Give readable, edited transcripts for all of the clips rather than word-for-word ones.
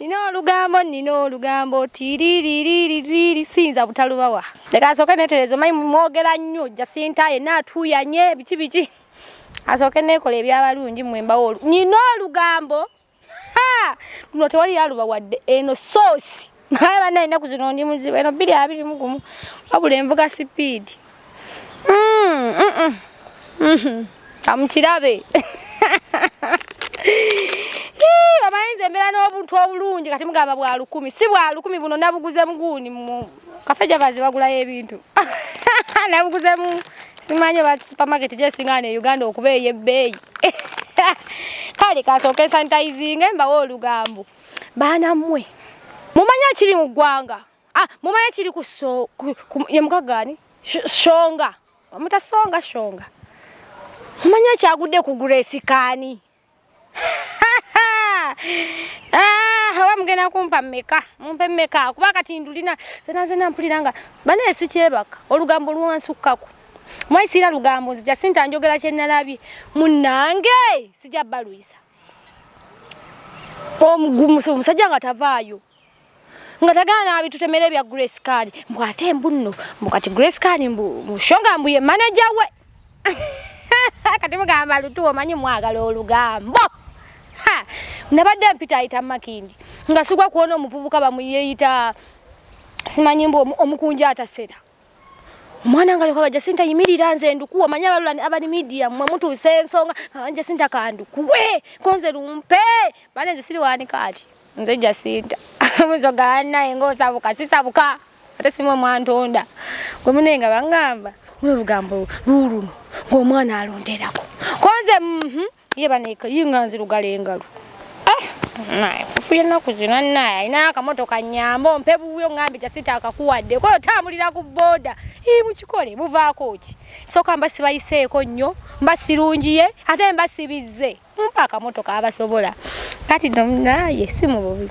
Nina olugambo, nina olugambo tiririririri siyinza butalubawa. Leka asooke neetereeze, omanyi mwogera nnyo Jacinta yenna atuuyanye biki biki. Asooke neekola ebyabalungi mmwe mbawo olu. Nina olugambo ha! Luno tewali alubawadde eno soosi. Naye bannaye ennaku zino ndi muzibu eno 2021 wabula envuga sipiidi. Amukirabe omanyi nze embeera n'obuntu obulungi kati mugamba bwa 1000 si bwa 1000 buno nabuguze muguuni mu kafe javazi bagulayo ebintu nabuguze mu simanyi oba supermarket gyesinga ne Uganda okuba ey'ebbeeyi. Kale kasooke sanitizinge mbawe olugambo. Baana mmwe mumanyi ekiri mu ggwanga, mumanyi ekiri ku so, ku, ku, ye mugagga ani? Shonga. Bamuta Songa Shonga. Mumanyi ekyagudde ku Grace Kani? Oba mugenda kumpa mmeka? Mumpe mmeka? Kuba kati ndulina zena zena mpulira nga banaye sikyebaka olugambo lwansukkako. Mwayi sirina lugambo nzija sinta njogera kye nalabye. Munnange sijja balwisa. Omusajja nga tavaayo. Nga tagaana n'abitutemera ebya Grace Khan. Mbu ate mbu nno, mbu kati Grace Khan mbu Mushonga mbu ye manager we. Kati mugamba Lutu omanyi mwagala olugambo. Ha! Nabadde mpita ayita Makindi. Nga sigwa kuona omuvubuka bamuyeyita simanyi mbu omukunja atasera. Omwana nga lyoka Jacinta yimirira nze ndukuwa omanyi abalula abali media mmwe mutuusa ensonga Jacinta kandukuwe konze lumpe bane nze siri wanika ati nze Jacinta muzoga naye ng'osabuka sisabuka ate simwe mwantonda gwe munaye nga bangamba muno olugambo luuluno ng'omwana alonderako konze ye baneka ye nga nzirugala engalo. Naye fufu y'ennaku zino naye alina akamotoka nnyamba ompe buwuyo ngambe Jacinta akakuwadde koyo tambulira ku booda. Ii mukikole muvaako ki? Sooka mba sibayiseeko nnyo mba sirungiye ate mba sibizze mumpe akamotoka abasobola. Kati no naye si mu bubi.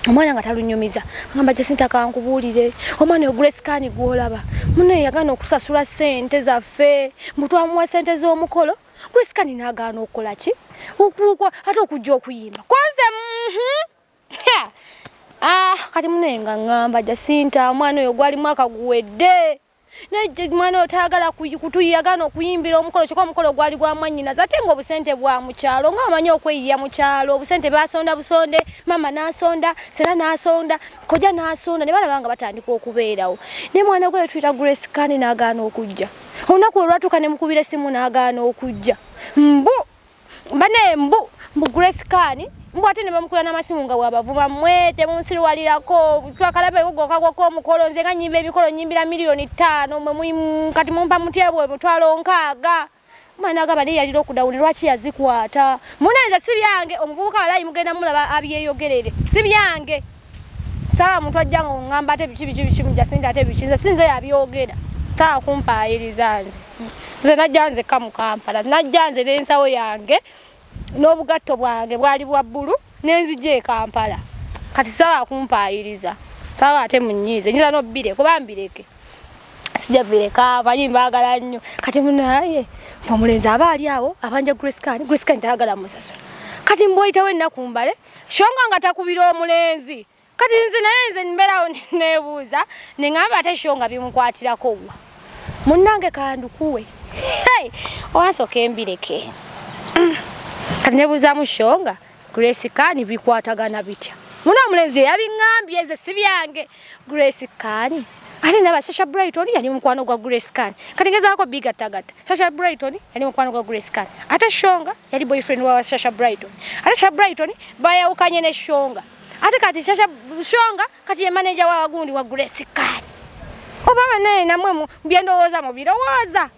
Omwana nga talunyumiza ngamba Jacinta kankubuulire omwana oyo Grace Khan gw'olaba munne yagaana okusasula ssente zaffe mbu twamuwa ssente z'omukolo Grace Khan n'agaana okukola ki? Okuukwa ate okujja okuyimba kwanze kati munne nga ŋŋamba Jacinta omwana oyo gwali mwaka guwedde naye mwana oyo tayagala kutuyagaana okuyimbira omukolo kyokka omukolo gwali gwa mwannyinaze ate ng'obusente bwa mu kyalo nga omanyi okweyiya mu kyalo obusente basonda busonde maama n'asonda sera n'asonda kojja n'asonda ne balaba nga batandika okubeerawo naye mwana gwe tuyita Grace Khan n'agaana okujja. Olunaku olwatuuka ne mukubira essimu n'agaana okujja mbu bane mbu mbu Grace Khan mbu ate ne bamukubira n'amasimu nga bw'abavuma mmwe temunsiruwalirako twakalabe gokagwako omukolo nze nga nnyimba emikolo nnyimbira 5,000,000 mwe kati mumpa mutya bwe 60,000. Omwana agamba naye yalira okudawuni lwaki yazikwata munanze si byange omuvubuka walayi mugenda mulaba abyeyogerere si byange sawa muntu ajja nga ongamba ate biki biki biki Jacinta ate biki nze sinze yabyogera sawa kumpaayiriza nze nze najja nzekka mu Kampala najja nze n'ensawo yange n'obugatto bwange bwali bwa bbulu nenzija e Kampala kati sawa kumpaayiriza sawa ate munyiize nyinza n'obbire kuba mbireke sijja bireka amanyi mbaagala nnyo kati munaye omulenzi aba ali awo abanja Grace Khan Grace Khan tayagala musasula kati mbwoyitawo ennaku mbale Shonga nga takubira omulenzi kati nze naye nze mbeerawo neebuuza ne ŋŋamba ate Shonga bimukwatirako wa munnange kandukuwe hey, owansooka embireke kati nebuuzaamu Shonga Grace Khan bikwatagana bitya muna omulenzi yabiŋŋambye nze si byange Grace Khan ate naba Sasha Brighton yali mukwano gwa Grace Khan kati ngezaako bigattagatta Sasha Brighton yali mukwano gwa Grace Khan ate Shonga yali boyfriend wa Sasha Brighton ate Sasha Brighton bayawukanye ne Shonga ate kati Sasha Shonga kati ye manager wa gundi wa Grace Khan oba banaye namwe byendowooza mubirowooza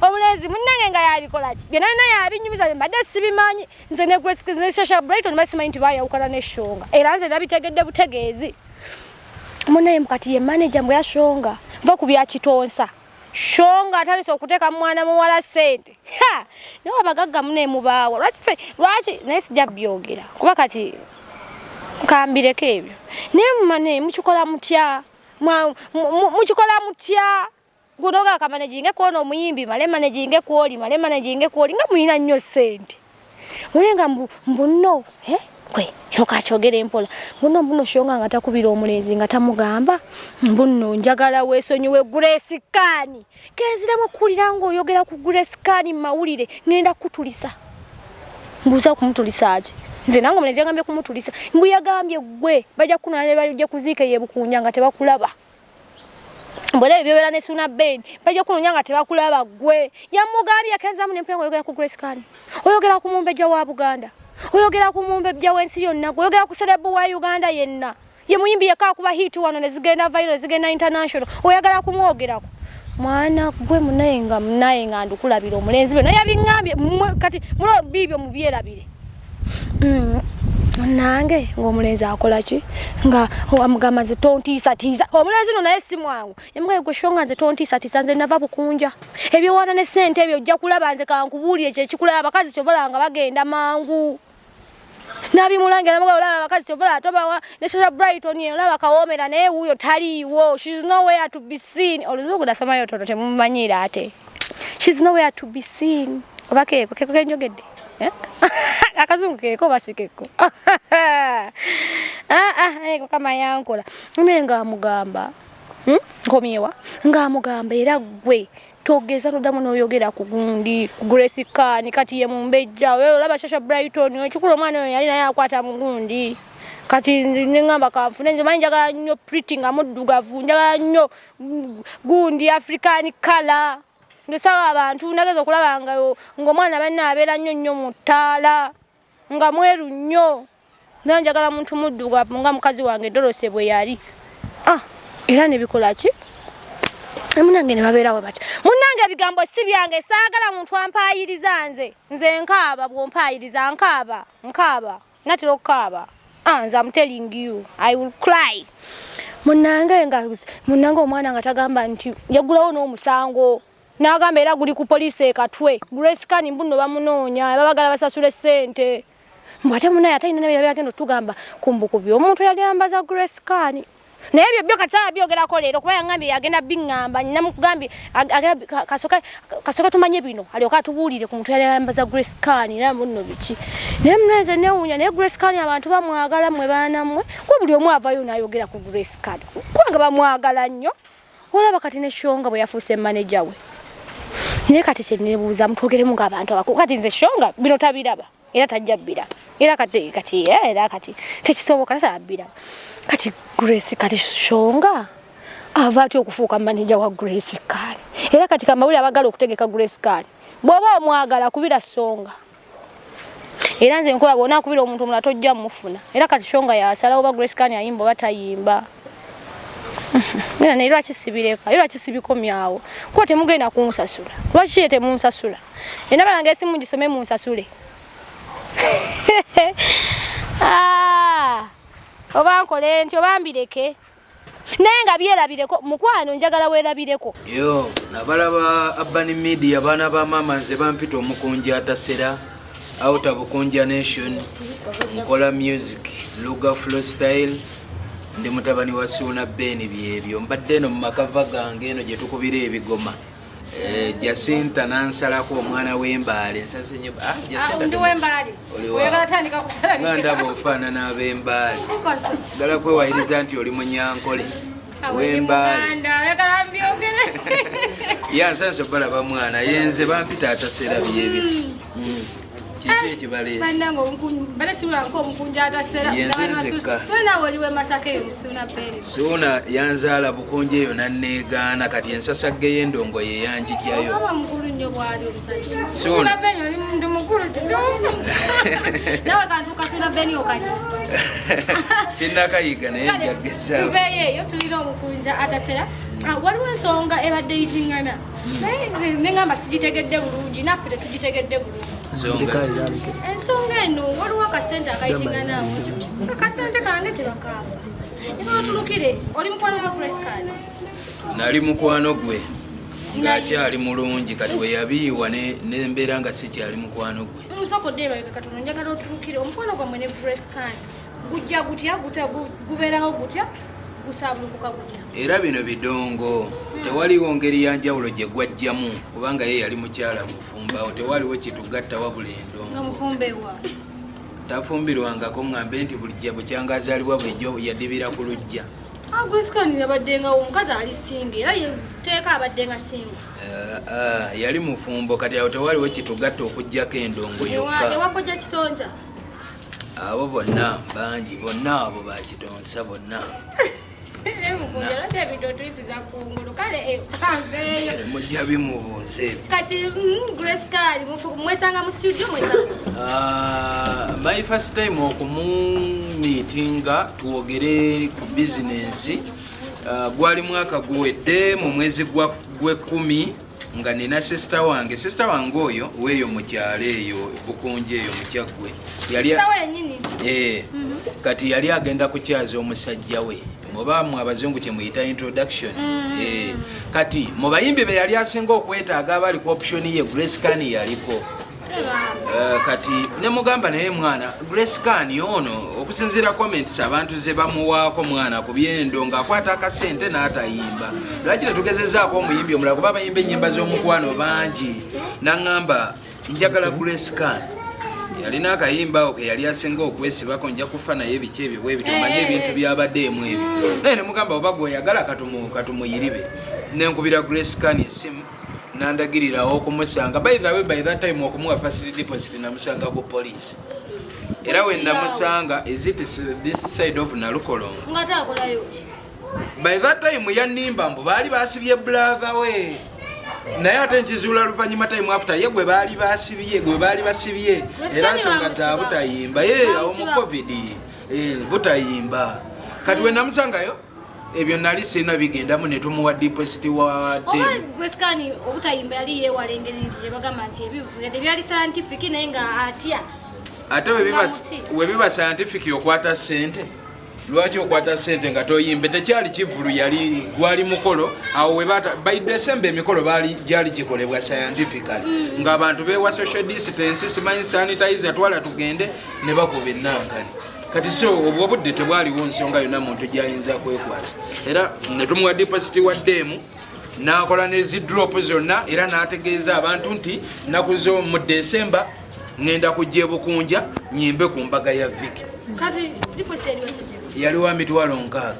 omulenzi munnange nga yabikola ki byonna byonna yabinyumiza mbadde sibimanyi nze ne Grace ne Sasha Brighton basimanyi nti bayawukana ne Shonga era nze nabitegedde butegeezi munaye kati ye manager mbwe Shonga nva ku bya kitonsa Shonga atandise okuteeka mwana muwala ssente naye abagagga mune mubaawa lwaki ffe lwaki naye sijja byogera kuba kati nkambireko ebyo naye mumane mukikola mutya mukikola mutya guno ga kamanaginge kwona omuyimbi male managinge kwoli male managinge kwoli nga mulina nnyo ssente mune nga mbu nno Kwe kyoka akyogere mpola mbuno mbuno Shonga nga takubira omulenzi nga tamugamba mbuno njagala weesonyiwe Grace Khan. Kenziramu okuwulira ng'oyogera ku Grace Khan mu mawulire, ngenda kukutulisa. Mbuuza kumutulisa ki? Nze nange omulenzi yagambye kumutulisa. Mbu yagambye ggwe bajja kukunona ne bajja kuziika eyo e Bukunja nga tebakulaba. Mbu era ebyo byobeera ne Suuna Ben bajja kukunoonya nga tebakulaba ggwe. Yamugambye kenziramu ne mpulira ng'oyogera ku Grace Khan. Oyogera ku mumbejja wa Buganda. Oyogera ku mumbejja w'ensi yonna. Gwe oyogera ku serebu wa Uganda yenna. Ye muyimbi yekka akuba hit wano ne zigenda viral ne zigenda international. Oyagala kumwogerako. Mwana gwe munaye nga munaye nga ndukulabira omulenzi bwe naye yabiŋŋambye kati mulo biibyo mubyerabire. Nange ng'omulenzi akola ki nga amugamba nze tontiisatiisa. Omulenzi no naye si mwangu. Yamugamba gwe Shonga nze tontiisatiisa, nze nava Bukunja. Ebyowaana ne ssente ebyo ojja kulaba, nze kankubuulire kyekikulaba. Abakazi kyova olaba nga bagenda mangu. Nabimulangira namugamba olaba abakazi kyova olaba tobawa ne Shasha Brighton olaba kawoomera naye wuuyo taliiwo. She's nowhere to be seen. Oluzungu nasomayo tono temumumanyiira ate. She's nowhere to be seen. Oba keeko keeko kenjogedde. Akazungu keeko oba si keeko? Mukama yankola. Naye ng'amugamba, nkomyewa ng'amugamba era ggwe togeza noddamu n'oyogera ku gundi ku Grace Khan kati ye mumbejja. Oyo olaba Shasha Brighton ekikulu omwana oyo yali naye akwata mu gundi. Kati ne ŋŋamba kanfune nze manyi njagala nnyo pretty nga muddugavu, njagala nnyo gundi African color. Ndesawo abantu nageza okulaba nga ng'omwana banne abeera nnyo nnyo mu ttaala nga mweru nnyo. Naye njagala muntu muddugavu nga mukazi wange Dorothy bwe yali. Era ne bikola ki? Munnange ne babeera we batyo. Munnange ebigambo si byange, saagala muntu ampaayiriza nze. Nze nkaaba bw'ompaayiriza, nkaaba, nkaaba. Natera okukaaba. Nze I'm telling you, I will cry. Munnange nga munnange omwana nga tagamba nti yaggulawo n'omusango. N'agamba era guli ku poliisi e Katwe. Grace Khan mbu nno bamunoonya, babagala basasule ssente. Mbu ate munnaye ate alina byagenda otugamba ku mbu ku by'omuntu eyali ayambaza Grace Khan. Naye ebyo byo kati saaba byogerako leero kuba yaŋŋambye yagenda biŋŋamba. Namugambye agenda kasooke tumanye bino alyoke atubuulire ku muntu eyali ayambaza Grace Khan era munno biki. Naye munnaye nze neewuunya naye Grace Khan abantu bamwagala mmwe baana mmwe kuba buli omu avaayo n'ayogera ku Grace Khan kubanga bamwagala nnyo. Olaba kati ne Shonga bwe yafuuse maneja we. Naye kati kye neebuuza mutwogeremu ng'abantu abakulu. Kati nze Shonga bino tabiraba era tajja bbiraba. Era kati, kati, era kati tekisoboka tasobola bbiraba. Kati Grace, kati Shonga ava atya okufuuka maneja wa Grace Khan? Era kati kamawulire abagala okutegeka Grace Khan. Bw'oba omwagala kubira Shonga. Era nze nkola bw'onaakubira omuntu omulala tojja mufuna. Era kati Shonga yasalawo oba Grace Khan ayimba oba tayimba. Era naye lwaki sibireka? Era lwaki sibikomyawo? Kuba temugenda kunsasula. Lwaki ye temunsasula? Enamba yange esimu ngisome munsasule. Oba nkole nti oba mbireke. Naye nga byerabireko mukwano njagala weerabireko. Yo, abalaba Urban Media baana ba maama nze bampita omukunja atasera out of Bukunja Nation, nkola music Luga Flow Style, ndi mutabani wa Suuna Ben byebyo. Mbadde eno mu makava gange eno gye tukubira ebigoma. Jacinta nansalako omwana w'Embaale. Nsase nnyo. Jacinta Ndi w'Embaale. Oli wa? Oyagala tandika kusala Nga ndaba ofaanana ab'Embaale. Nkosa. Njagala kwewayiriza nti oli Munyankole. Awo ndi W'Embaale. Muganda, oyagala mbyogere. Ya, nsanze balaba mwana. Yenze bampita atasera byebyo. Kiki ekibaleese? Bannange mbadde siwulira omukunja atasera. Ye nze nzekka. Suuna naawe oli w'e Masaka eyo mu Suuna Ben. Suuna yanzaala Bukunja eyo nanneegaana kati ensasagge y'endongo ye yanjijjayo. Oba mukulu nnyo bw'ali omusajja. Suuna. Suuna Ben oli muntu mukulu kituufu. Naawe kantuuka Suuna Ben okalya. Sinnakayiga naye Kale, njagezaako. tuveeyo eyo tulina omukunja atasera. Waliwo ensonga ebadde eyitingana. Naye nze ne ŋŋamba sigitegedde bulungi, naffe tetugitegedde bulungi. Nsonga ki? Ensonga eno waliwo akasente akayitingana awo nti akasente kange tebakamba. Njagala otulukire, oli mukwano gwa Grace Khan? Nali mukwano gwe ng'akyali mulungi, kati bwe yabiiwa ne mbeera nga sikyali mukwano gwe. Nsooka odde emabega katono, njagala otulukire omukwano gwammwe ne Grace Khan gujja gutya, gubeerawo gutya, gusaabulukuka gutya? Era bino bidongo, tewaliwo ngeri ya njawulo gye gwajjamu kubanga ye yali mukyala mufumbo, awo tewaliwo kitugatta wabula endongo. Nga mufumbo ewa? Tafumbirwangako ŋŋambe nti bulijja bukyanga azaalibwa bulijjo yadibira ku luggya. Grace Khan yabadde nga omukazi ali single, era yeteeka abadde nga single. Yali mufumbo, kati awo tewaliwo kitugatta okuggyako endongo yokka. Ewakojja Kitonsa? Abo bonna bangi, bonna abo bakitonsa bonna. Mukunja, lwaki ebintu otuyisiza kungulu? Kale kanveeyo. Mujja bimubuuza ebyo. Kati Grace Khan mwesanga mu studio, mwesanga? My first time okumumiitinga twogere ku bizinensi, gwali mwaka guwedde mu mwezi gw'ekumi, nga nina sister wange. Sister wange oyo weeyo mu kyalo eyo Bukunja, eyo mu Kyaggwe. Sister we yennyini? Eh, kati yali agenda kukyaza omusajja we, oba mu abazungu kye muyita introduction. Eh, kati mu bayimbi be yali asinga okwetaaga abali ku option ye, Grace Khan yaliko. Kati nemugamba, naye mwana, Grace Khan ono okusinziira comments abantu ze bamuwaako, mwana ku byendo ng'akwata akasente n'atayimba, lwaki tetugezezaako omuyimbi omulala, kuba abayimba ennyimba z'omukwano bangi? Naŋŋamba, njagala Grace Khan. Yalina akayimba awo ke yali asinga okwesibako, nja kufa naye biki ebyo bwe bityo, omanye ebintu byabaddeemu ebyo. Naye nemugamba, oba gweoyagala katumuyiribe. Nenkubira Grace Khan esimu, nandagirirawo okumusanga. By the way, by that time okumuwa first deposit, namusanga ku police, era we namusanga, is it this side of Nalukolongo? Nga taakolayo? By that time yanimba mbu baali basibye brother we, naye ate nkizuula luvannyuma, time after, ye gwe baali basibye, gwe baali basibye, era nsonga za butayimba. Ye awo mu COVID, butayimba. Kati we namusangayo ebyo nali sirina bigendamu, ne tumuwa deposit wa Oba Grace Khan obutayimba yali yeewala engeri nti gye bagamba nti ebivulu yadde byali scientific, naye nga atya. Ate we biba scientific okwata ssente, lwaki okwata ssente nga toyimbe? Tekyali kivulu, yali gwali mukolo. Awo webata by December emikolo baali gyali gikolebwa scientifically, ng'abantu beewa social distance, simanyi sanitizer, twala tugende, ne bakuba ennankani. Kati so obwo obudde tebwaliwo nsonga yonna muntu gyayinza kwekwasa, era ne tumuwa deposit waddeemu, n'akola ne zi drop zonna, era n'ategeeza abantu nti nnaku zo mu December ŋŋenda kujja ebukunja nyimbe ku mbaga ya Viki. Kati deposit yali wasajja? Yali wa 60,000.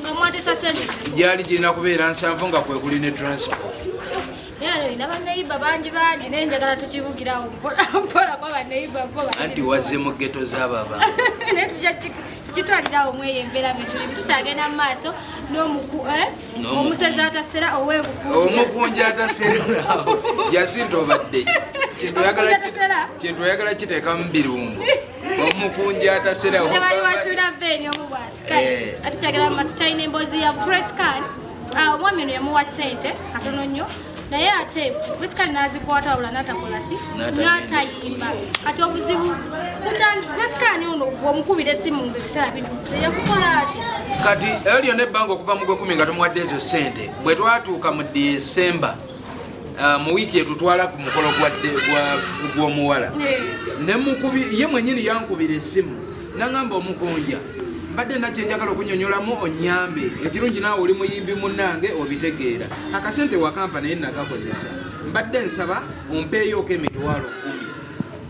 Nga mwatesa sente? Gyali girina kubeera 70, nga kwe kuli ne transport. Naye olina bannayiba bangi bangi, naye njagala tukibugirawo mpola mpola kwa bannayiba bo. Anti wazze mu ghetto z'abo abantu. Naye tujja tukitwalirawo mweyo embeera mwe tuli. Tukyagenda mu maaso n'omuku omusezi atasera ow'ebukunja. Omukunja atasera, Jasinta, obadde ki? Kintu oyagala Omukunja atasera? Kintu oyagala kiteekamu birungo, omukunja atasera. Tebali wasuula beeni omu bwati. Kale ate kyagala mu maaso, kyalina emboozi ya Grace Khan. Omwami ono yamuwa ssente katono nnyo, naye ate Grace Khan n'azikwata wabula n'atakola ki? N'atagenda. N'atayimba. Kati obuzibu Grace Khan ono bw'omukubira essimu nga ebiseera bituuse, yakukola ati? Kati eyo lyonna ebbanga okuva mu gwekumi nga tumuwadde ezo ssente, bwe twatuuka mu Disemba, mu wiiki etutwala ku mukolo gw'omuwala, nemukubi ye mwenyini yankubira essimu naŋŋamba, omukunja, mbadde nakyenjagala okunyonyolamu onyambe, ekirungi naawe oli muyimbi munnange obitegeera. Akasente wakampa naye nakakozesa, mbadde nsaba ompeeyooko 10,000,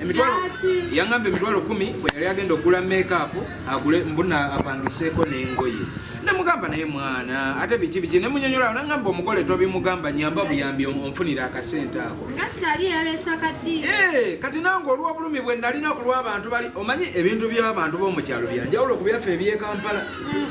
emitwalo. Lwaki? Yaŋŋamba 10,000 bwe yali agenda okugula makeup, agule mbuna apangiseeko n'engoye. Nemugamba, naye mwana, ate biki biki? Nemunyonyola, naŋŋamba, omugole tobimugamba, nyamba buyambi onfunire akasente ako. Nga kyali yaleesa akaddiiro. Eh, kati nange olw'obulumi bwe nalina ku lw'abantu bali, omanyi ebintu by'abantu b'omukyalo byanjawulo ku byaffe eby'e Kampala.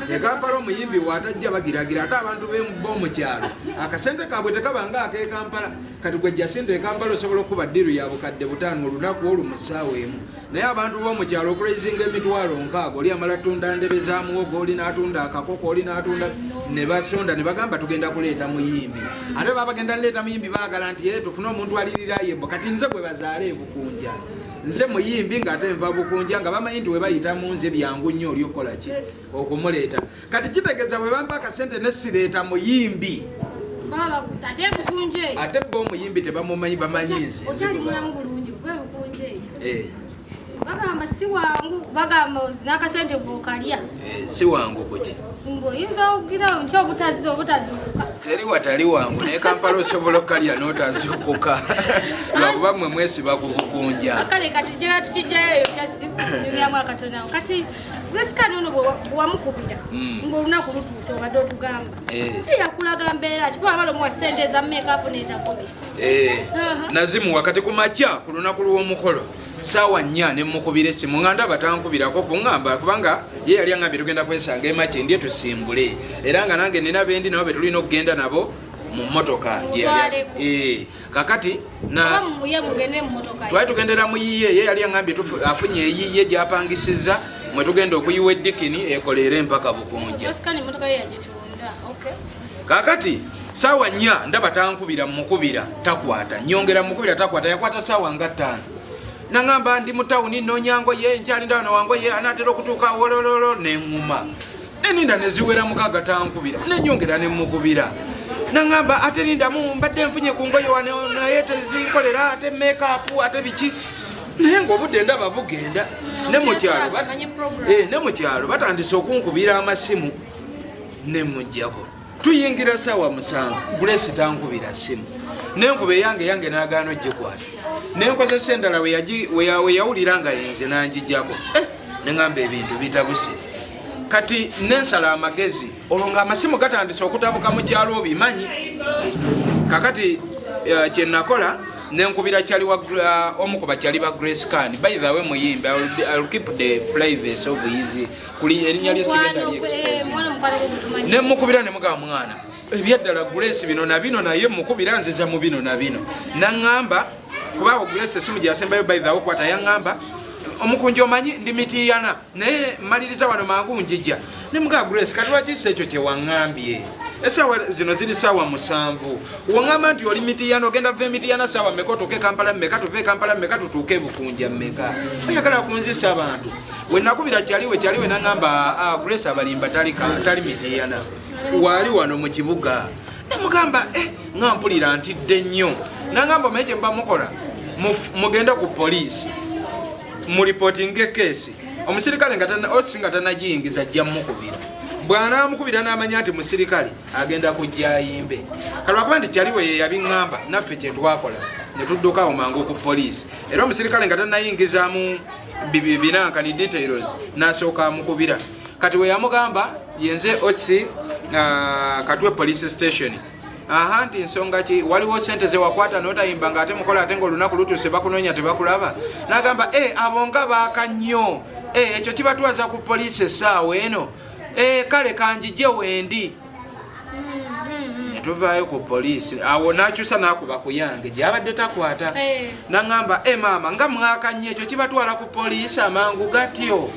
E Kampala omuyimbi bw'atajja bagiragira, ate abantu b'omukyalo akasente kaabwe tekabanga ak'e Kampala. Kati gwe Jasinta, e Kampala osobola okuba deal ya 5,000 olunaku olwo mu ssaawa emu, naye abantu b'omukyalo okuraisinga 60,000, oli amala tunda ndebe za muwogo, oli n'atunda akakoko, oli n'atunda, ne basonda ne bagamba tugenda kuleeta muyimbi. Ate baba bagenda leeta muyimbi, baagala nti ye tufune omuntu alirirayo. Kati nze gwe bazaala ebukunja, nze muyimbi ng'ate nva Bukunja, nga bamanyi nti we bayita mu nze byangu nnyo oli okukola ki, okumuleeta. Kati kitegeeza bwe bampa akasente ne sireeta muyimbi, Baba bagusa ate ebukunja eyo. Ate bo omuyimbi tebamumanyi, bamanyi nze. Okyali mulamu bulungi kuba ebukunja eyo? Eh. Bagamba si wangu, bagamba n'akasente bw'okalya. Eh, si wangu kuki? Ng'oyinza okugira nti obutaziza obutazuukuka. Teri watali wangu, naye Kampala osobola okukalya n'otazuukuka lwakuba mmwe mwesiba ku bukunja. Kale kati jjala tukijjayo eyo kyasi kunyumyamu akatono awo. Kati Grace Khan ono bwe wamukubira ng'olunaku lutuuse obadde otugamba. Eh. Yakulaga mbeera ki? Kuba abala omuwa ssente eza make-up n'eza komisi. Eh, nazimuwa kati ku makya ku lunaku lw'omukolo 4:00 ne mukubira essimu nga ndaba tankubirako kuŋŋamba, kubanga ye yali aŋŋambye tugenda kwesanga emakye ndye tusimbule, era nga nange nina bendi nabo be tulina okugenda nabo mu mmotoka gye yali. Mutwaleko. Eh, kakati na Oba muye mugende mu mmotoka ye. Twali tugendera mu yiye, ye yali aŋŋambye afunye eyiye gy'apangisiza mwe tugenda okuyiwa eddikini ekoleere mpaka Bukunja. Grace Khan emmotoka ye yagitunda. Okay. Kakati 4:00 ndaba tankubira, mukubira takwata, nyongera mukubira takwata, yakwata 5:00. Nangamba ndi mu tawuni nnoonya ngoye, nkyalinda wano wangoye anaatera okutuuka wolololo, neŋŋuma neninda neziwera 6 tankubira, nenyongera nemukubira nangamba ate nindamu mbadde nfunye ku ngoye wano naye tezinkolera, ate make-up ate biki, naye ng'obudde ndaba bugenda ne mu kyalo Amanyi program. Eh, ne mu kyalo batandise okunkubira amasimu nemujjako. Tuyingira 7:00, Grace tankubira simu, nenkuba eyange eyange n'agaana ogikwata, nenkozesa endala we yawulira nga yenze n'angijjako. Eh, neŋŋamba ebintu bitabuse. Kati nensala amagezi olwo ng'amasimu gatandise okutabuka mu kyalo obimanyi. Kakati kye nakola nenkubira kyali wa omu ku bakyali ba Grace Khan. By the way, muyimbi, I will keep the privacy of his kuli erinnya lye sigenda Mukwano li gwe, expose. mwana mukwano gwe gutumanyi. Nemukubira nemugamba mwana ebyaddala Grace bino na bino, naye mukubira nziza mu bino na bino. Naŋŋamba kubaawo Grace esimu gye yasembayo by the way okwata, yaŋŋamba omukunji omanyi ndi Mitiyana naye mmaliriza wano mangu njija. Nemugamba Grace kati lwaki si ekyo kye waŋŋambye? Essaawa zino ziri 7:00, waŋŋamba nti oli Mitiyana, ogenda va Emitiyana saawa mmeka, otuuke Kampala mmeka, tuve Kampala mmeka, tutuuke Bukunja mmeka? Oyagala kunzisa abantu. We nakubira kyaliwe kyaliwe naŋŋamba, "Ah, Grace abalimba tali Mitiyana, waali wano mu kibuga." Nemugamba eh, nga mpulira ntidde nnyo. Naŋŋamba omanyi kye muba mukola, mugende ku poliisi muripotinge keesi, omusirikale nga osi nga tanagiyingiza ajja mukubira, bw'anaamukubira n'amanya nti musirikale agenda kujja ayimbe. Kalwakuba nti kyaliwe ye yabiŋŋamba, naffe kye twakola ne tudduka awo mangu ku poliisi, era omusirikale nga tanayingizaamu binankani details n'asooka amukubira. Kati we yamugamba yenze osi Katwe police station, aha nti nsonga ki, waliwo sente zewakwata n'otayimba ng'ate mukola, ate ng'olunaku lutuuse bakunoonya tebakulaba. N'agamba e abo nga baaka nnyo, e ekyo kibatwaza ku poliisi essaawa eno, e kale kanjije wendi. Netuvaayo ku poliisi awo n'akyusa n'akuba ku yange gyabadde takwata. Eh. Naŋŋamba e maama nga mwaka nnyo, ekyo kibatwala ku poliisi amangu gatyo,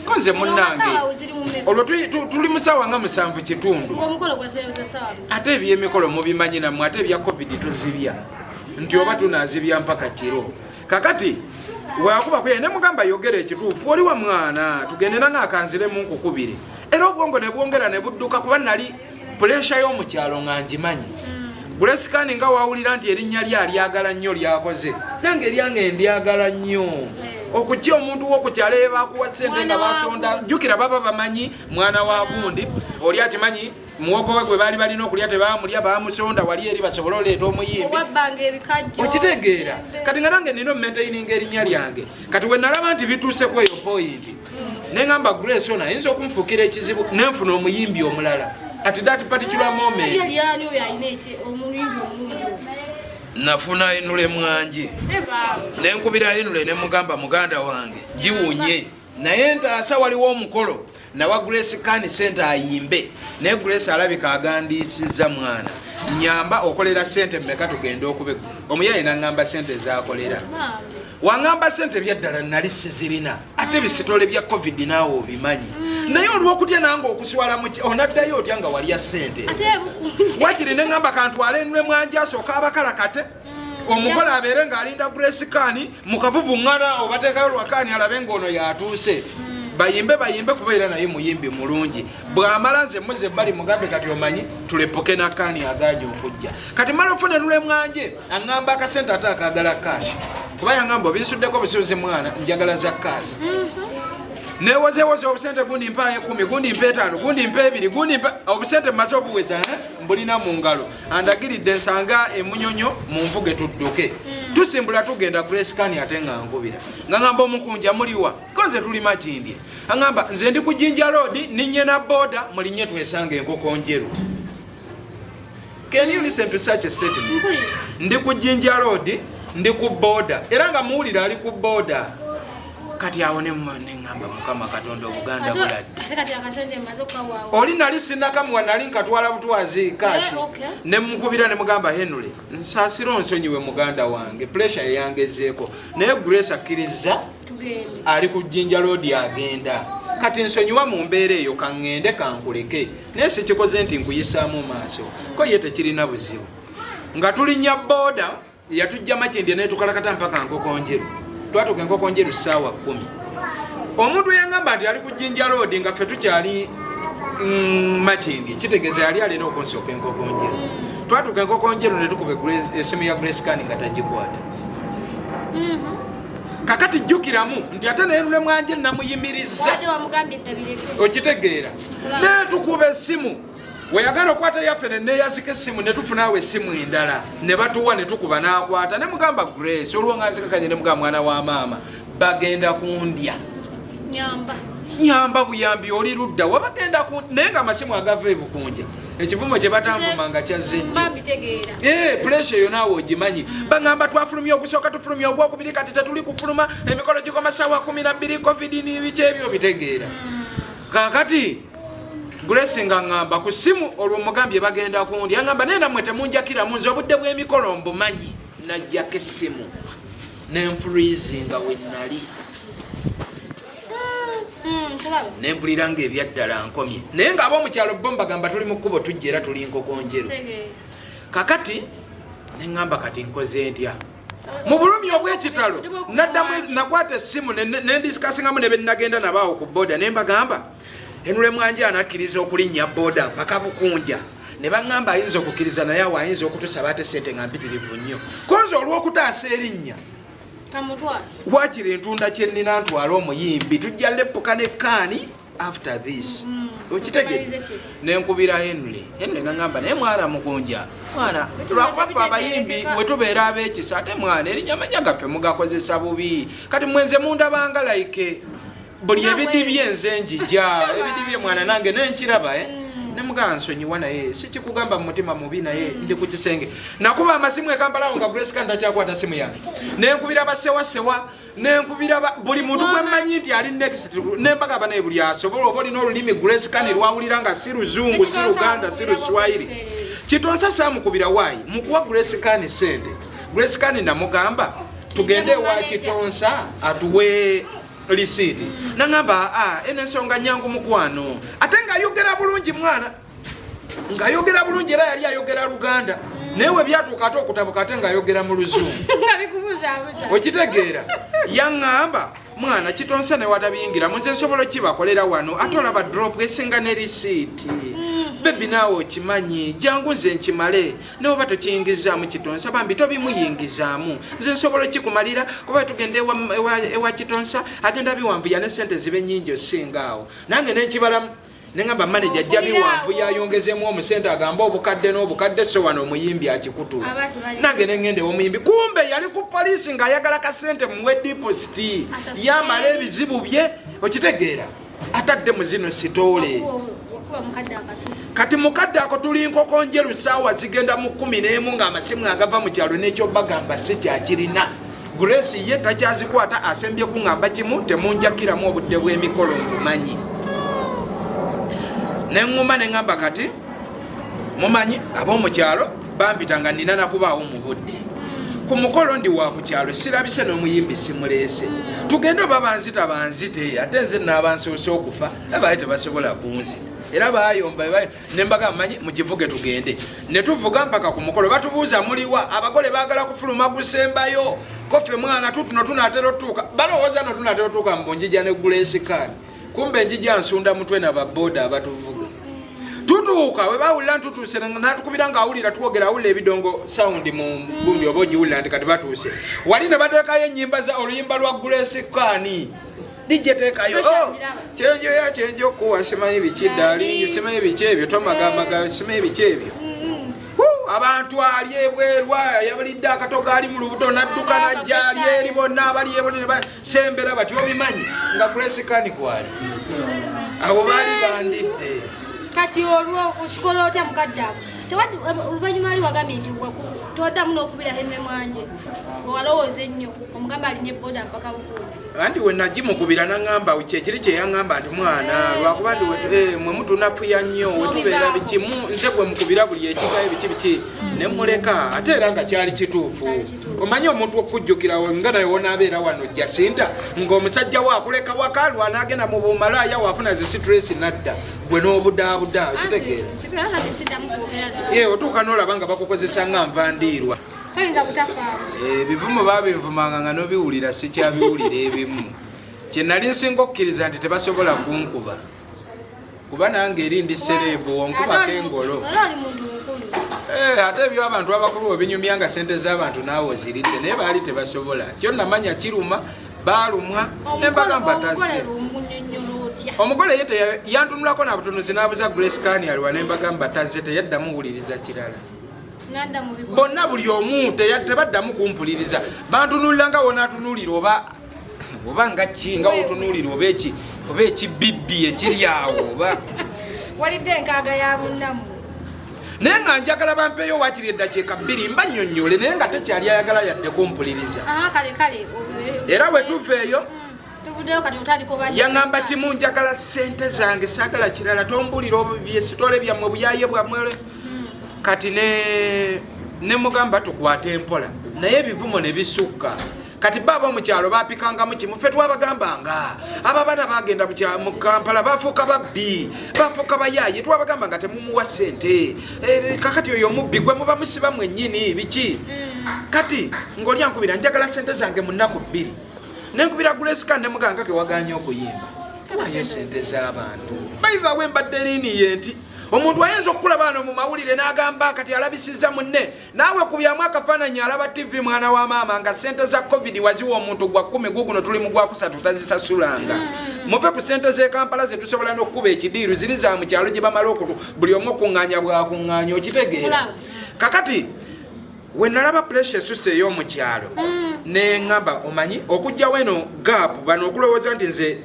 ko nze munnange. Olwo ziri mu mmeka? Olwo tuli mu 7:30. Ng'omukolo gwaseereza ssaawa mmeka? Ate ebyemikolo mubimanyi nammwe, ate ebya COVID tuzibya nti oba tunazibya mpaka kiro. Kakati wakuba kuya ne mugamba yogera ekituufu, oli wa mwana tugende nange akanziremu nkukubire, era obwongo ne bwongera ne budduka kuba nali pressure y'omukyalo nga ngimanyi. Grace Khan nga wawulira nti erinnya lye alyagala nnyo lyakoze, nange eryange ndyagala nnyo. Okujja omuntu w'okukyalo ebakuwa ssente nga Mwana wa basonda, gundi. Jjukira baba bamanyi mwana wa gundi oli akimanyi muwogo we gwe baali balina okulya tebamulya, bamusonda wali eri basobole oleeta omuyimbi. Owabbanga ebikajjo. Okitegeera? Kati nga nange nina omaintaininga erinnya lyange. Kati we nalaba nti bituuse ku eyo point, neŋŋamba Grace ono ayinza okunfuukira ekizibu, nenfuna omuyimbi omulala at that particular moment. Ye lyani oyo alina omuyimbi omulungi oyo? Nafuna Enule Mwanje. Eba. Nenkubira Enule nemugamba muganda wange giwunye naye ntaasa, waliwo omukolo nawa Grace Khan sente ayimbe, naye Grace alabika agandiisizza mwana, nyamba okolera sente mmeka tugende okube omuyaye. Naŋŋamba sente zakolera. Bambi. Waŋŋamba sente byaddala nali sizirina, ate ebisitole bya COVID naawe obimanyi, naye olwokutya nange okuswala onaddayo otya nga walya sente. Ate Bukunja. Wakiri neŋŋamba kantwale Enule Mwanje asooka abakala kate omukolo abeere ng'alinda Grace Khan mukavuvuŋŋana obateekayo lwa Khan alabe ng'ono yatuuse, bayimbe bayimbe kubeera naye muyimbi mulungi. Bw'amala nze muze ebbali mugambe kati omanyi tulepoke na Khan aganja okujja. Kati mala ofuna Enule Mwanje aŋŋamba akasente ate akagala cash. Kuba yangamba obinsuddeko obusuuzi mwana, njagala za kaasi. Newozewoze obusente, gundi mpaayo 10, gundi mpa 5, gundi mpa 2, gundi mpa obusente. Mmaze obuweza, eh? Mbulina mu ngalo, andagiridde nsanga emunyonyo mu nvuge tudduke. Tusimbula tugenda. Grace Khan ate nga nkubira nga ngamba, "Omukunja muliwa? Ko nze tuli Makindye." Aŋamba, "Nze ndi ku Jinja Road, ninye na boda, mulinye twesanga enkoko njeru." Can you listen to such a statement? Mpulira. Ndi ku Jinja Road, ndi ku boda, era nga muwulira ali ku boda. Kati awo neŋŋamba, "Mukama Katonda, Obuganda buladde." Ate kati akasente maze okukawaawo. Oli nali sinakamuwa, nali nkatwala butwazi kashi. Eh, okay. Nemukubira nemugamba, "Henry, nsaasira onsonyiwe muganda wange, pressure eyangezeeko, naye Grace akkiriza." Tugende. Ali ku Jinja Road agenda. Kati nsonyiwa mu mbeera eyo, kaŋŋende kankuleke, naye sikikoze nti nkuyisaamu maaso ko ye tekirina buzibu. Nga tulinnya booda yatujja Makindye netukalakata mpaka Nkokonjeru. Twatuuka Enkokonjeru ssaawa 10. Omuntu eyangamba nti ali ku Jinja Road nga ffe tukyali Makindye, kitegeeza yali alina okunsooka Enkokonjeru. Twatuuka Enkokonjeru ne tukuba esimu ya Grace Khan nga tagikwata. Kakati jjukiramu nti ate naye mwanje namuyimiriza. Wadde wamugambye tabireke. Okitegeera? Netukuba essimu, weyagala okwata yaffe neneyazika essimu, netufunaawo essimu endala ne batuwa, netukuba n'akwata. Nemugamba, "Grace," olwo nga nzikakanye, nemugamba, "Mwana wa maama, bagenda kundya." Nyamba. Nyamba buyambi, oli ludda wabagenda ku, naye nga amasimu agava ebukunja, ekivumo kye batanvuma nga kyazze nnyo. Mba mbitegeera. Eh, pressure eyo naawe ogimanyi. Bagamba twafulumya ogusooka, tufulumya ogwokubiri, kati tetuli kufuluma, emikolo gikoma ssaawa 12, COVID nibiki ebyo, bitegeera. Kakati Grace nga ŋŋamba ku ssimu, olwo mugambye bagenda kundi, aŋŋamba, "Naye nammwe temunjakiramu, nze obudde bw'emikolo mbumanyi." Najjako essimu nenfreezinga we nali. Tulaba. Nempulira nga ebyaddala nkomye, naye ng'ab'omukyalo bo mbagamba tuli mu kkubo tujja, era tuli Nkokonjeru. Kitegeera. Kakati neŋŋamba, kati nkoze ntya mu bulumi obw'ekitalo? Naddamu nakwata essimu nendiscussingamu ne benagenda nabaawo ku boda, ne mbagamba, "Henry Mwanje anakkiriza okulinnya boda mpaka Bukunja?" Ne baŋŋamba, "Ayinza okukkiriza, naye awo ayinza okutusaba ate sente nga mpitirivu nnyo." Konze olw'okutaasa erinnya, Kamutwale. wakiri entunda kyennina ntwale omuyimbi, tujja lepuka ne kaani after this. Okitegedde? Tumalize kino. Nenkubira Henry. Henry naŋŋamba, "Naye mwana Mukunja, mwana, lwakuba ffe abayimbi bwe tubeera ab'ekisa, ate mwana erinnya amanya gaffe mugakozesa bubi. Kati mwenze mundabanga like buli Nga ebidibye nze njija ebidibye mwana nange nenkiraba, eh?" Nemugamba, "Nsonyiwa, naye sikikugamba mu mutima mubi, naye ndi ku kisenge." Nakuba amasimu ekampalawo nga Grace Khan takyakwata simu yange, nenkubira basewasewa, nenkubira buli muntu gwe mmanyi nti ali next, nembagamba, naye buli asobola oba olina olulimi Grace Khan lwawulira nga si Luzungu, si Luganda, si Luswayiri. Kitonsa saamukubira. Waayi mukuwa Grace Khan sente, Grace Khan namugamba tugende ewa Kitonsa atuwe lisiiti. Naŋamba, "A eno ensonga nyangu mukwano." Ate ng'ayogera bulungi mwana, ng'ayogera bulungi, era yali ayogera Luganda, naye we byatuuka ate okutabuka, ate ng'ayogera mu Luzungu. Nga bikubuzaabuza. Okitegeera? Yaŋŋamba, "Mwana, Kitonsa ne watabiyingiramu, nze nsobola okibakolera wano, ate olaba drop esinga ne risiiti. Baby, naawe okimanyi, jangu nze nkimale, neoba tokiyingizaamu Kitonsa, bambi tobimuyingizaamu, nze nsobola okikumalira, kuba tugenda ewa Kitonsa agenda biwanvuya ne sente zibe nyingi osinga awo." Nange nenkibalamu, neŋamba manager ajja biwanvu yayongezemu omusente, agambe obukadde n'obukadde, so wano omuyimbi akikutula. Aba akimaliriza. Nange nengenda ew'omuyimbi, kumbe yali ku poliisi ng'ayagala kasente muwe deposit. Asasule. Yamala ebizibu bye, okitegeera, atadde mu zino story. Wakuba mukadde akatu. Kati mukadde ako tuli Nkoko Njeru, saawa zigenda mu 11, ng'amasimu agava mu kyalo n'ekyobagamba si kyakirina. Grace ye takyazikwata, asembye kuŋŋamba kimu, "Temunjakiramu, obudde bw'emikolo mbumanyi." Neŋŋuma neŋŋamba, kati mumanyi ab'omukyalo bampita nga nina nakubaawo mu budde ku mukolo, ndi wa ku kyalo, sirabise n'omuyimbi simuleese, tugende oba banzita banzite, ate nze naabansoose okufa abaye tebasobola kunzita. Era bayomba nembaga, manyi mukivuge tugende. Ne tuvuga mpaka ku mukolo. Batubuuza, "Muliwa?" Abagole baagala kufuluma gusembayo, koffe mwana tutuno tunaatera otuuka, balowooza no tunaatera otuuka mbu njija ne Grace Khan, kumbe njija nsunda mutwe nababoda abatuvuga. Tutuuka we bawulira ntutuuse, natukubira ng'awulira twogera, awulira ebidongo sound mu gundi oba ogiwulira nti kati batuuse wali, ne bateekayo ennyimba za oluyimba lwa Grace Khan. DJ teekayo. Pressure Oh, ngiraba. kyenjoya kyenja okuwa, simanyi biki, darling, simanyi biki ebyo, tomagamaga, simanyi biki ebyo. Hu, abantu ali ebweru yabalidde akatogo ali mu lubuto nadduka najja ali eri, bonna abali ebweru ne basembera bati obimanyi nga Grace Khan kwali abo baali bandidde. Kati olwo okikola otya mukadde ako? Oluvannyuma ali wagambye nti toddamu n'okubira Henry Mwanje, owalowooza ennyo omugamba alinye boda mpaka Bukuumi. Anti we nagimukubira naŋŋamba kyekiri kye yaŋŋamba nti mwana, lwakuba ndi mwe mutunafuya nnyo wetubeera bikimu, nze gwe mukubira buli ekigayo biki biki, ne muleka, ate era nga kyali kituufu. Kyali kituufu. Omanyi omuntu okujjukira nga naye wonaabeera wano Jasinta ng'omusajja we akuleka waka lwanaagenda mu bumalaaya, waafuna zi stress nadda gwe n'obudaabuda, okitegeera? Siddamu kwogera. Ye otuuka n'olaba nga bakukozesa nga nva ndiirwa. Toyinza butafaamu. Ebivumo babinvumanga nga nobiwulira sikyabiwulira. Ebimu kye nali nsinga okukkiriza nti tebasobola kunkuba, kuba nange eri ndi celeb, onkubako engolo. Era oli muntu mukulu. Ate ebyo abantu abakulu webinyumya nga sente z'abantu naawe oziridde, naye baali tebasobola. Kyo namanya kiruma, baalumwa nembagamba Omugole tazze. lumunyonyola otya? Omugole ye yantunulako nabutunuzi n'abuza Grace Khan aliwa, nembagamba tazze. Teyaddamu wuliriza kirala. Nadda mu bikolwa. Bonna buli omu tebaddamu kumpuliriza, bantunuulira nga wonatunuulira oba nga ki, nga wotunuulira oba eki oba ekibibbi ekiri awo oba Walidde enkaaga ya munnammwe. Naye nga njagala bampeeyo wakiri eddakiika 2 mba nnyonnyole, naye nga tekyali ayagala yadde kumpuliriza. Aha, kale kale. Era bwe tuva eyo, Tuvuddeyo kati otandika oba yaŋŋamba kimu, njagala ssente zange, saagala kirala, tombulira byesitole byammwe, buyaye bwammwe. Kati ne mugamba tukwate empola, naye ebivumo ne bisukka. Kati ba ab'omukyalo bapikangamu kimu, ffe twabagambanga abo abaana bagenda mu Kampala bafuuka babbi, bafuuka bayaaye, twabagamba nga temumuwa ssente. Kakati oyo omubbi gwe muba musiba mwennyini biki. Kati ng'oli ankubira, njagala ssente zange mu nnaku 2. Nenkubira Grace Khan nemugamba kewaganye okuyimba, wayo sente z'abantu baivawe. Mbadde eriniye nti omuntu ayinza okukulaba wano mu mawulire n'agamba kati alabisiza munne, naawe kubyamu akafaananyi alaba TV, mwana wa maama, nga sente za COVID waziwa omuntu gwa 10, guguno tuli mu gwakusatu, tazisasulanga. Muve ku sente z'e Kampala zetusobola n'okkuba ekidiiru, ziri za mu kyalo gye bamala okutu buli omu okuŋŋaanya bwakuŋŋaanya, okitegeera? Kulaba. Kakati we nalaba pressure esusse ey'omukyalo, neŋŋamba omanyi okugjawo eno gap, bano okulowooza nti nze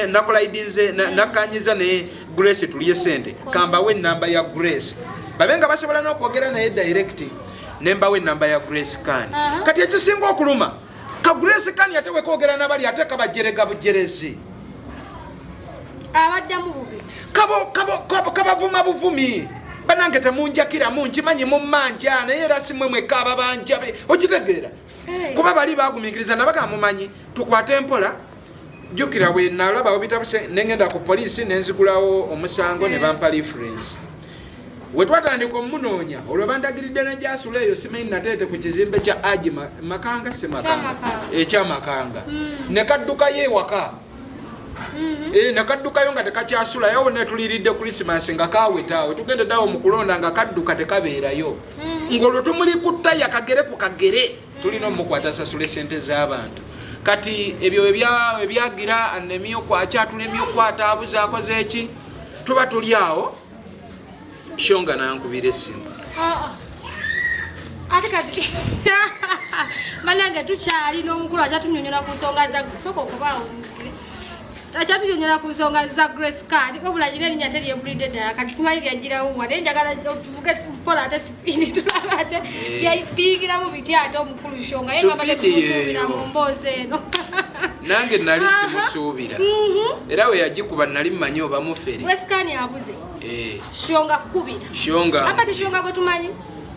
nakolaidinze nakanyiza ne Grace tulye sente, kambawe enamba ya Grace babe nga basobola n'okwogera naye direct, nembawo enamba ya Grace Khan. Kati ekisinga okuluma ka Grace Khan ate wekwogera nabali ate kabajerega bujerezi. Abaddamu bubi. Kabavuma buvumi. Banange temunjakiramu, nkimanyi mummanja, naye era si mwe mwekka ababanja okitegeera? Kuba bali bagumiikiriza, nabaga mumanyi tukwate empola. Jjukira bwe nalaba obitabuse nengenda ku poliisi nenzigulawo omusango ne bampa reference. We twatandika omunoonya, olwo bandagiridde nejasula eyo simanyi Nateete ku kizimbe kya Aji Makanga, si Makanga, Makanga. Ekyamakanga ne kaddukayo ewaka. Nakaddukayo nga tekakyasulayo, netuliridde Christmas nga kawetaawe, tugendeddeawo mu kulonda nga kadduka tekabeerayo, ng'olwo tumuli ku ttaya kagere ku kagere, tulina omukwata asasula sente z'abantu. Kati ebyo ebyagira anemye akyatulemye okwata abuze akoze eki, tuba tuli awo, Shonga nankubira essimu. Ah, ah. Ate kati banange tukyali n'omukulu akyatunyonyola ku nsonga za sooka okubaawo, akyatunyonyola ku nsonga za Grace Khan. Wabula nyina erinnya teryempulidde ddala, kati simanyi lyajjirawo, naye njagala tuvuge mpola ate speed, tulaba ate biyingiramu bitya ate omukulu Shonga ye ngamba Speed tesimusuubira yeeyo. mu mboozi eno. Nange nali simusuubira, era we yagikuba nali mmanyi oba mufere. Grace Khan abuze. Shonga kubira. Shonga. Aba tishonga gwe tumanyi.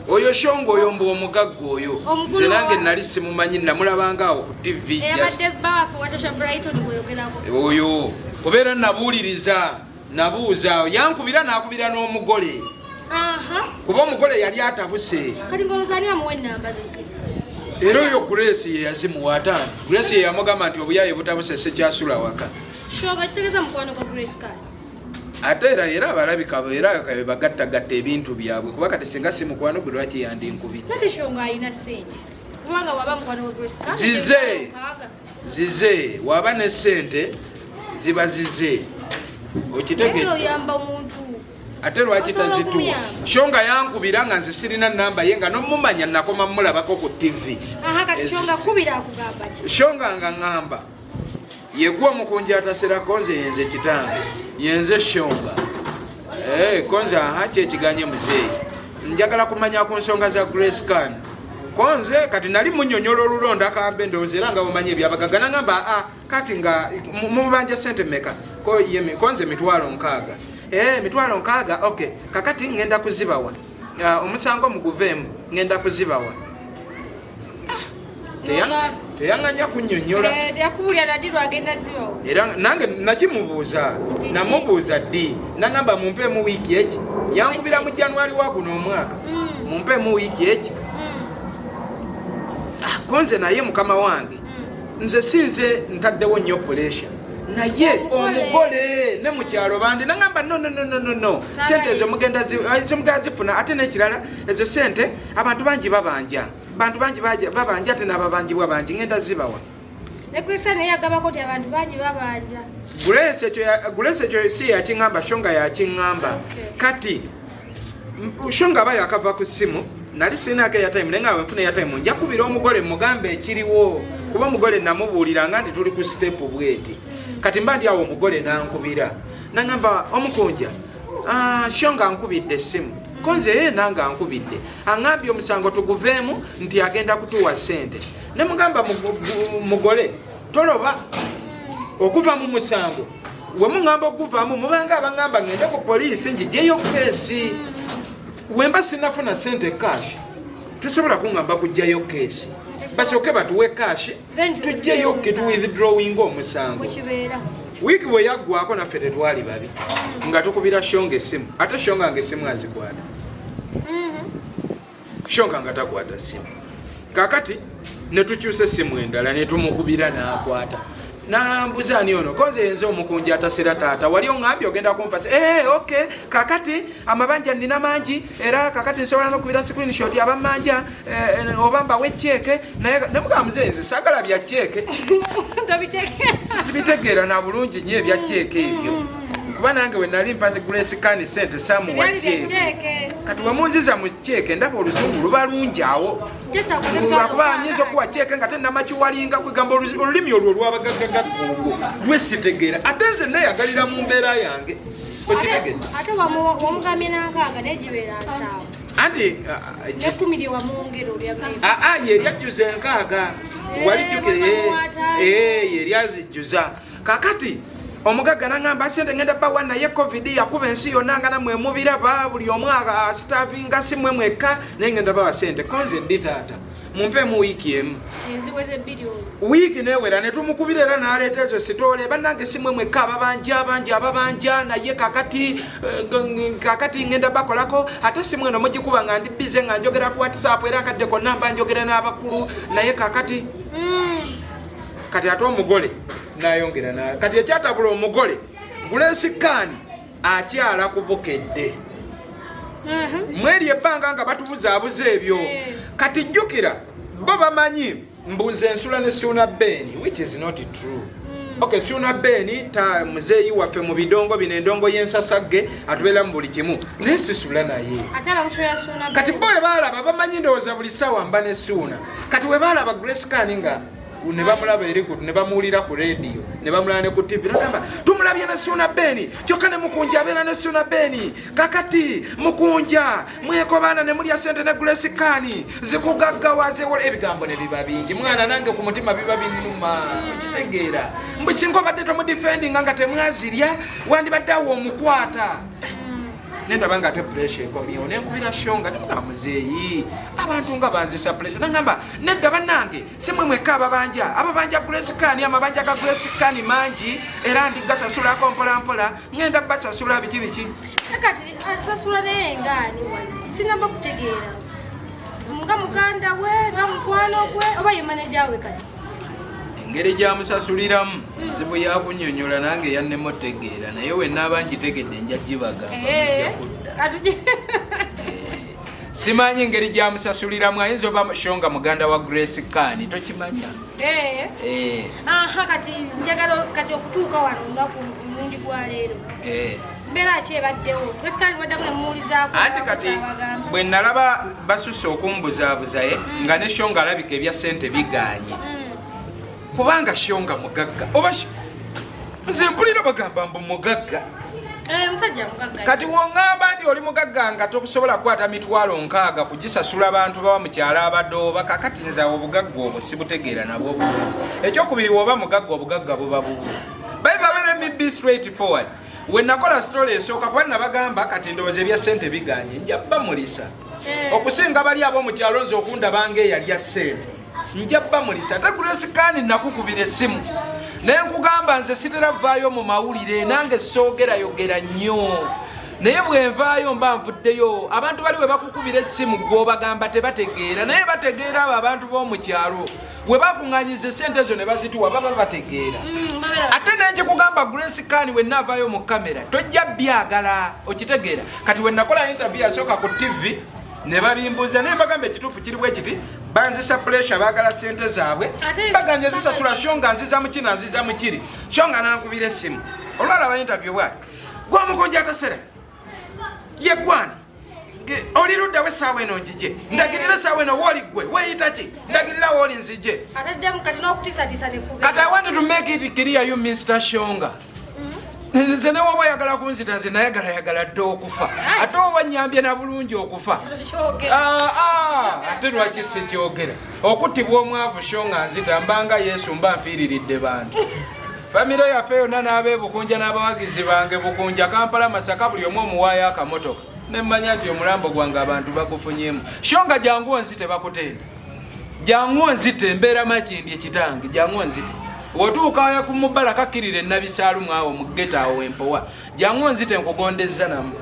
Oyo Shonga oyo mbu omugagga oyo. Omukulu Nze nange nali simumanyi, namulabanga awo ku TV. Eyabadde baafu wa Shasha Brighton bweyogerako. Oyo kubeera nabuuliriza, nabuuza, yankubira nakubira n'omugole, kuba omugole yali atabuse. Kati ng'olowooza ani amuwa ennamba ze? Era oyo Grace ye yazimuwa, ataano Grace ye yamugamba nti obuyaye butabuse, sekyasula waka. Shonga kitegeeza mukwano gwa Grace Khan. Ate era abalabika era bagattagatta ebintu byabwe, kuba kati singa si mukwano gwe lwaki yandinkubidde? Nate Shonga alina sente, kubanga waba mukwano gwe Grace Khan, Zize. 60. Zize, waba ne sente ziba zize, okitegedde? Naye oyamba omuntu. Ate lwaki Osobola tazituwa? okumuyamba. Shonga yankubira nga nze sirina namba ye, nga nomumanya, nakoma mulabako ku TV. Aha, kati Shonga kubira akugamba ki? Shonga nga ŋŋamba, yegwe omukunja ataserako, nze yenze kitange, yenze Shonga. Eh, konze aha kyekiganye muzeeyi, njagala kumanya ku nsonga za Grace Khan. Konze kati nali munyonyola olulonda kambe ndowooza era nga bumanyi ebyabagaga. Nagamba, aa kati nga mubanja sente meka? Ko konze 60,000. Eh, 60,000, okay, kakati ngenda kuzibawa. Ah, omusango muguveemu, ngenda kuzibawa. Teyaŋŋanya kunnyonnyola. Eh, teyakubulira nadi lwagenda zibawo. Era nange nakimubuuza. Ddi? Namubuuza ddi, nagamba mumpeemu wiiki egi. Yankubira mu January wa guno omwaka. Mumpeemu wiiki egi. Ah, konze naye mukama wange, nze sinze ntaddewo nnyo pressure, naye Omugole. Omugole ne mukyalo bandi nagamba, no, no, no, no, no, no, sente ezo mugenda ezo mugenda zifuna. Ate n'ekirala, ezo sente abantu bangi babanja, bantu bangi babanja, ate n'ababanjibwa bangi, ngenda zibawa. Ne Grace naye yagambako nti abantu bangi babanja. Grace ekyo Grace ekyo si yakiŋŋamba, Shonga yakiŋŋamba. Kati Shonga aba yakava ku ssimu, nali sirinako airtime, naye nga bwenfuna airtime nja kubira omugole mugambe ekiriwo, kuba omugole namubuuliranga nti tuli ku step bweti. Kati mba ndi awo, omugole nankubira nangamba, omukunja, ah, Shonga nkubidde essimu. Konze ye nange ankubidde, aŋŋambye omusango tuguveemu, nti agenda kutuwa ssente. Ne mugamba, mugole, toloba okuva mu musango. Wemuŋŋamba okuvaamu, mubanga abaŋŋamba ŋŋende ku poliisi ngijeyo case. Wemba sinafuna sente cash, tosobola kuŋŋamba kugjayo case. Basooke batuwe cash, Then tugjeyo, tuwithdrawing omusango. Bwekibeera. Wiiki bwe yaggwako, naffe tetwali babi, nga tukubira Shonga essimu. Ate Shonga nga essimu azikwata? Shonga nga takwata ssimu. Kakati ne tukyusa essimu endala, ne tumukubira n'akwata. Nambuza, ani ono? Konze yenze omukunja atasera taata, wali oŋŋambye ogenda kumpasa. Eh, okay, kakati amabanja nina mangi, era kakati nsobola nokubira screenshot abamanja, eh, oba mbawe cheque. Naye nemugamba, muzeeyi, nze saagala bya cheque. Tobitegeera. Sibitegeera na bulungi nnyo ebya cheque ebyo, kuba nange we nali mpase Grace Khan sente samuwa Tebyali bya cheque. cheque. Kati wemunziza mu cheque, ndaba oluzungu luba lungi awo. Jesa akoze 60,000. Lwakuba nyinza okuwa cheque nga tenamakiwalinga, kwegamba olulimi olwo olwabagaggagagga olwo lwesitegeera, ate nze neyagalira mu mbeera yange, okitegedde? Ate wamugambye nankaaga, naye gibeera 70. Anti 10 lye wamwongera olya. Aa, ye eryajjuza 60. Eh, Walijjukira? wamuwa 50. Ye eryazijjuza. Kakati omugagga nagamba, sente ngenda bawa, naye COVID yakuba ensi yonna nga namwe mubiraba, buli omu astarvinga, si mwe mwekka, naye ngenda bawa sente. Konze ddi taata? Mumpeemu wiiki emu. Enziweze 2 olwo. Wiiki newera, netumukubira era n'aleeta ezo story, bannange si mwe mwekka ababanja, abangi ababanja, naye kakati kakati ngenda bakolako. Ate si mweno mugikuba nga ndi busy nga njogera ku WhatsApp, era akadde konna mba njogera n'abakulu, naye kakati kati ate omugole nayongera kati ekyatabula omugole, Grace Khan akyala ku Bukedde mweri ebbanga nga batubuzaabuza ebyo. Kati jjukira bo bamanyi mbuze ensula ne Suuna Ben, which is not true. Okay, Suuna Ben ta muzeeyi waffe mu bidongo bino, endongo y'ensasagge, atubeera mu buli kimu, naye sisula naye. Akyala musho ya Suuna. Kati bo we baalaba, bamanyi ndowooza buli ssaawa mba ne Suuna. Kati we baalaba Grace Khan nga ne bamulaba eri ne bamuwulira ku rediyo, ne bamulaba ne ku TV, nagamba, tumulabye ne Suuna Ben, kyokka ne Mukunja abeera ne Suuna Ben. Kakati Mukunja mwekobaana ne mulya sente ne Grace Khan zikugaggawazewola. Ebigambo ne biba bingi, mwana nange ku mutima biba binnuma, kitegeera? Mbu singa obadde tomudefendinga nga temwazirya, wandibadde awo omukwata. Nendaba nga ate pressure ekomyewo, nenkubira Shonga, nemugamba, muzeeyi, abantu nga banzisa pressure. Nagamba, nedda bannange, si mwe mwekka ababanja, ababanja Grace Khan, amabanja ga Grace Khan mangi, era ndigasasulako mpola mpola, ngenda basasula biki biki. Kati asasula naye ngaani? Wano sinamba kutegeera, nga muganda we, nga mukwano gwe, oba ye manager we kati? Engeri gyamusasuliramu nzibu yakunyonyola, nange yannema otegeera, naye wenaaba ngitegedde nja gibagamba, mujja kudda. Simanyi ngeri gyamusasuliramu, ayinza oba Shonga muganda wa Grace Khan, tokimanya. Eh. Aha, kati njagala kati okutuuka wano olunaku omulundi gwa leero, mbeera ki ebaddewo? Grace Khan waddamu nemuwulizaako? Anti kati bwe nalaba basusse okumbuzaabuzaye nga ne Shonga alabika ebya ssente biganye, kubanga Shonga mugagga oba nze mpulira bagamba mbu mugagga. Musajja mugagga. Kati woŋŋamba nti oli mugagga nga tokusobola kukwata 60,000 kugisasula bantu bawa mukyalo abadooba, kakati nze awo obugagga obwo sibutegeera nabwo bulungi. Ekyokubiri, woba mugagga, obugagga buba bubu. By the way, let me be straight forward. We nakola story esooka, kuba nabagamba kati ndowooza ebya ssente biganye, nja bamulisa okusinga bali ab'omukyalo nze okundaba nga eyalya ssente, nja bamulisa. Ate Grace Khan, nakukubira essimu naye nkugamba nze sitera vaayo mu mawulire, nange soogerayogera nnyo, naye bwenvaayo mba nvuddeyo. Abantu bali bwe bakukubira essimu gw'obagamba tebategeera, naye bategeera. Abo abantu b'omukyalo we bakuŋŋanyiza essente ezo ne bazituwa, baba bategeera. Ate nenkikugamba, Grace Khan, we naavaayo mu kamera tojja byagala, okitegeera? Kati we nakola interview yasooka ku TV ne babimbuuza, naye mbagamba ekituufu kiri bwe kiti: banzisa pressure, baagala sente zaabwe, baganye zisasula. Shonga nziza mukino, nziza mukiri. Shonga nankubira essimu olwalaba interview bwati: gwomukunja atasera ye gwani, oli luddawo essaawa eno njije, ndagirira essaawa eno wooli, gwe weeyita ki, ndagirira wooli nzije. Ataddemu kati n'okutiisatiisa nekubeera. Kati I wanted to make it clear, you Mr Shonga, nze ne woba oyagala kunzita, nze nayagalayagala dde okufa, ate oba nyambye na bulungi okufa. Kyogera. Ah, ah, ate lwaki sikyogera? Okuttibwa omwavu, Shonga nzita, mbanga Yesu, mba nfiiriridde bantu, famire yaffe yonna n'abeebukunja n'abawagizi bange, Bukunja, Kampala, Masaka, buli omu omuwaayo akamotoka, nemmanya nti omulambo gwange abantu bagufunyemu. Shonga, jangu onzite, bakutenda, jangu onzite, embeera Makindi ekitange, jangu onzite. Wotuuka ku mubala kakkirira enabisaalumu awo mu ghetto awo empowa, jangu onzite, nkugondezza namu.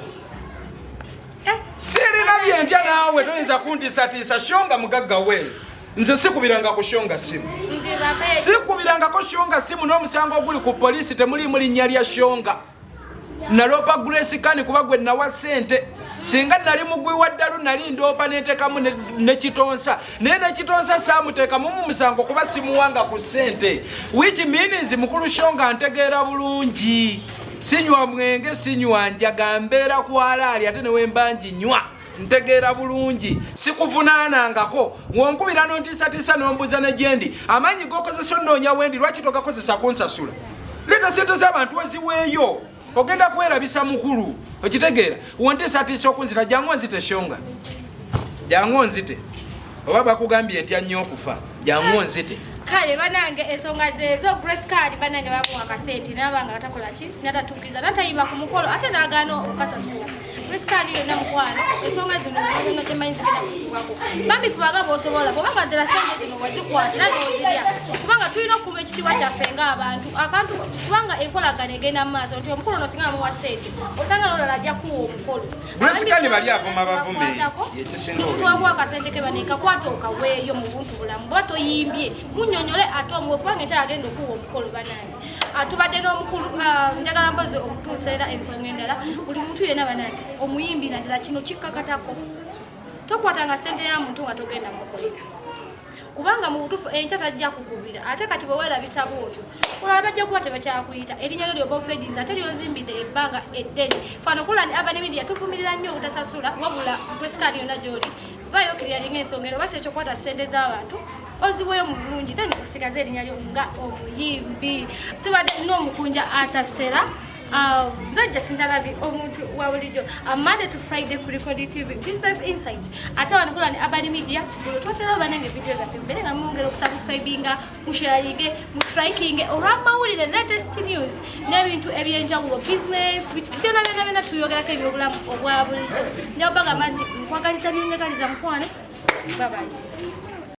Sirina byentya naawe, toyinza kuntiisatiisa. Shonga mugagga we, nze sikubiranga ku Shonga simu, Nti babe sikubirangako Shonga simu. N'omusango oguli ku poliisi temulimu linnya lya Shonga. Naloopa Grace Khan kuba gwe nawa ssente. Singa nali mugwi wa ddalu, nali ndoopa nentekamu nekitonsa, naye nekitonsa saamuteekamu mu musango kuba simuwanga ku ssente, which means mukulu Shonga ntegeera bulungi. Sinywa mwenge, sinywa njaga, mbeera ku alaali, ate newemba nginywa ntegeera bulungi. Sikuvunaanangako. Wonkubira nontiisatiisa nombuuza ne gyendi, amaanyi gokozesa onoonya wendi, lwaki togakozesa kunsasula? Leeta sente z'abantu oziweeyo, ogenda kwerabisa mukulu, okitegeera? Wontiisatiisa okunzita, jangu onzite Shonga, jangu onzite. Oba bakugambye ntya nnyo okufa, jangu onzite. Kale banange, ensonga zeezo. Grace Khan banange bamuwa akasente naba nga atakola ki, natatuukiriza, natayimba ku mukolo, ate n'agaana okukasasula. Grace Khan yonna mukwano, ensonga zino zonna kyemanyi zigenda kutuukako. Bambi fubaga bw'osobola, bwobanga ddala sente zino wazikwata era n'ozirya, kubanga tulina okukuuma ekitiibwa kyaffe ng'abantu abantu, kubanga enkolagana egenda mu maaso nti omukolo ono singa bamuwa sente, osanga n'olala ajja kuwa omukolo. Grace Khan bali avuma bavume, yekisinga obulungi. Twakuwa akasente ke bane, kakwata okaweeyo mu buntu bulamu. Bwa toyimbye, munyonyole ate omuwe, kubanga ekyagenda okuwa omukolo. Banange, tubadde n'omukulu. Njagala mpozi okutuusa era ensonga endala, buli muntu yenna banange omuyimbi naddala, kino kikkakatako: tokwatanga sente ya muntu nga togenda mukolera, kubanga mu butuufu enkya tajja kukubira. Ate kati bwe weerabisa bwotyo, olala bajja kuba tebakyakuyita, erinnya lyo lyoba ofedinza, ate lyozimbidde ebbanga eddene. Fano kola Urban Media tuvumirira nnyo obutasasula. Wabula Grace Khan yonna gy'oli, vaayo okiryalinga ensonga eno, oba si ekyokwata ssente z'abantu oziweeyo mu bulungi, then osigaze erinnya lyo nga omuyimbi. Tubadde n'omukunja atasera zajja sindalabi omuntu wa bulijjo, Monday to Friday ku Record TV Business Insights, ate wano kola ne Urban Media. Bulo twatera banange video zaffe, mbere nga mwongera okusubscribinga, musharinge, mutrikinge olw'amawulire, latest news n'ebintu ebyenjawulo, business, byonna byonna byonna tuyogerako ebyobulamu obwa bulijjo. Nja bagamba nti nkwagaliza byenjagaliza, mukwano. Bye bye.